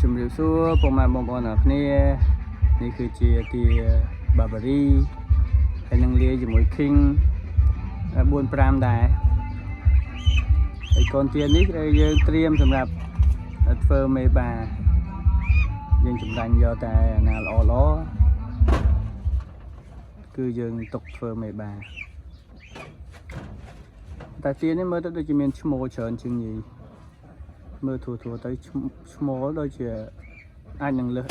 ជំរាបសួរពុកម៉ែបងប្អូនទាំងអស់គ្នានេះគឺជាទាបាបារីហើយនឹងលាយជាមួយ King 4 5ដែរហើយកូនទានេះយើងត្រៀមសម្រាប់ធ្វើមេបាយើងចម្រាញ់យកតែអាណាល្អល្អគឺយើងទុកធ្វើមេបាតែទានេះមើលទៅដូចជាមានឈ្មោលច្រើនជាងញីមើលធួធួទៅឈ្មោលដូចជាអាចនឹងលើស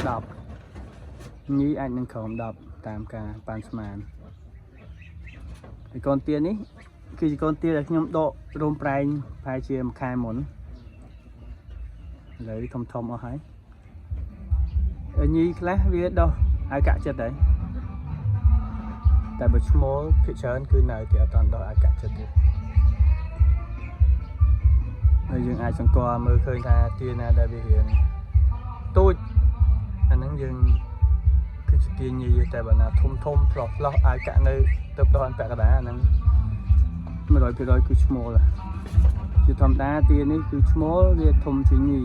10ញីអាចនឹងក្រោម10តាមការប៉ាន់ស្មានហើយកូនទានេះគឺជាកូនទាដែលខ្ញុំដករោមប្រែងប្រហែលជាមួយខែមុនឥឡូវធំធំអស់ហើយញីខ្លះវាដោះឲ្យកាក់ចិត្តហើយតែបើឈ្មោលភាគច្រើនគឺនៅតែអត់ទាន់ដោះឲ្យកាក់ចិត្តទេហើយយើងអាចសង្កល់មើលឃើញថាទាណាដែលវារៀងទូចអាហ្នឹងយើងគឺជាទាញីតែបើណាធំធំផ្លោះផ្លោះឲ្យកាក់នៅទៅដោះអនពាក់កណ្ដាលអាហ្នឹង100%គឺឈ្មោលជាធម្មតាទានេះគឺឈ្មោលវាធំជាងញី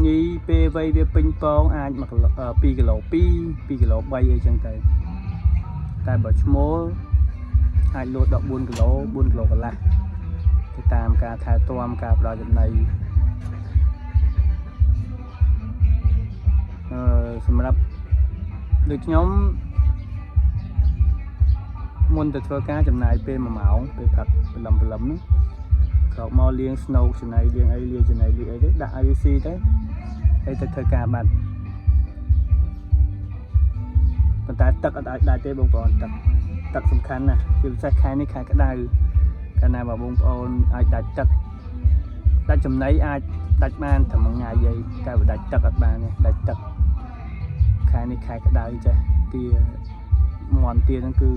ញីពេលវ័យវាពេញពងអាច1គីឡូ2គីឡូ2 2គីឡូ3អីចឹងទៅតែបើឈ្មោលអាចលោតដល់4គីឡូ4គីឡូកន្លះទៅតាមការថែទាំការផ្ដល់ចំណីអឺសម្រាប់ដូចខ្ញុំមុនទៅធ្វើការចំណាយពេល1ម៉ោងពេលព្រឹកព្រលឹមព្រលឹមហ្នឹងក្រោកមកលាងស្នូកចំណីលាងអីលាងចំណីលាងអីទៅដាក់ឲ្យវាស៊ីទៅហើយទៅធ្វើការបាត់ប៉ុន្តែទឹកអត់ឲ្យដាច់ទេបងប្អូនទឹកទឹកសំខាន់ណាស់ជាពិសេសខែនេះខែក្តៅកាលណាបើបងប្អូនឲ្យដាច់ទឹកដាច់ចំណីអាចដាច់បានតែមួយថ្ងៃអីតែបើដាច់ទឹកអត់បានទេដាច់ទឹកខែនេះខែក្តៅចេះទាមន់ទាហ្នឹងគឺ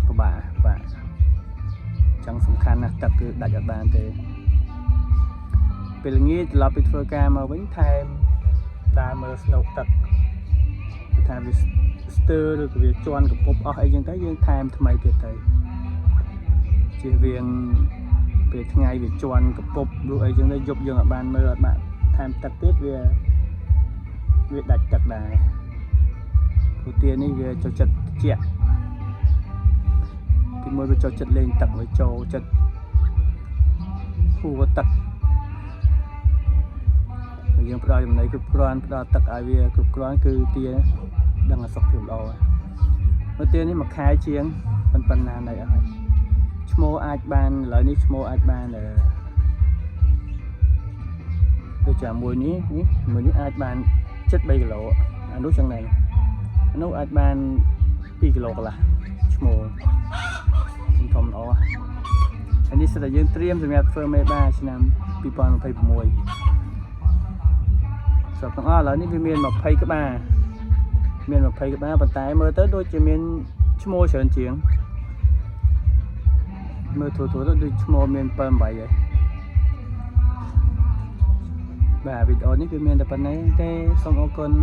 ពិបាកពិបាកចឹងសំខាន់ណាស់ទឹកគឺដាច់អត់បានទេពេលល្ងាចត្រឡប់ពីធ្វើការមកវិញថែមដើរមើលស្នូកទឹកគឺថាវាស្ទើរឬក៏វាជន់កពប់អស់អីចឹងទៅយើងថែមថ្មីទៀតទៅជៀសវាងពេលថ្ងៃវាជន់កពប់ឬអីចឹងទៅយប់យើងអត់បានមើលអត់បានថែមទឹកទៀតវាវាដាច់ទឹកដែរព្រោះទានេះវាចូលចិត្តត្រជាក់ទីមួយវាចូលចិត្តលេងទឹកវាចូលចិត្តហួរទឹកបើយើងផ្ដល់ចំណីគ្រប់គ្រាន់ផ្ដល់ទឹកឲ្យវាគ្រប់គ្រាន់គឺទាដឹងតែសុខភាពល្អហើយមើលទានេះមួយខែជាងប៉ុណ្ណាណៃអស់ហើយឈ្មោះអាចបានឥឡូវនេះឈ្មោះអាចបានអឺដូចជាមួយនេះនេះមួយនេះអាចបាន7 3គីឡូអានោះចឹងដែរអានោះអាចបាន2គីឡូកន្លះឈ្មោះធំធំល្អហើយនេះសិតតែយើងត្រៀមសម្រាប់ធ្វើមេបាឆ្នាំ2026សរុបទាំងអស់ឥឡូវនេះវាមាន20ក្បាលមាន20ក្បាលប៉ុន្តែមើលទៅដូចជាមានឈ្មោះច្រើនជាងមើលធូរៗទៅដូចឈ្មោះមាន7 8ហើយបាទវីដេអូនេះគឺមានតែប៉ុណ្ណេះទេសូមអរគុណ។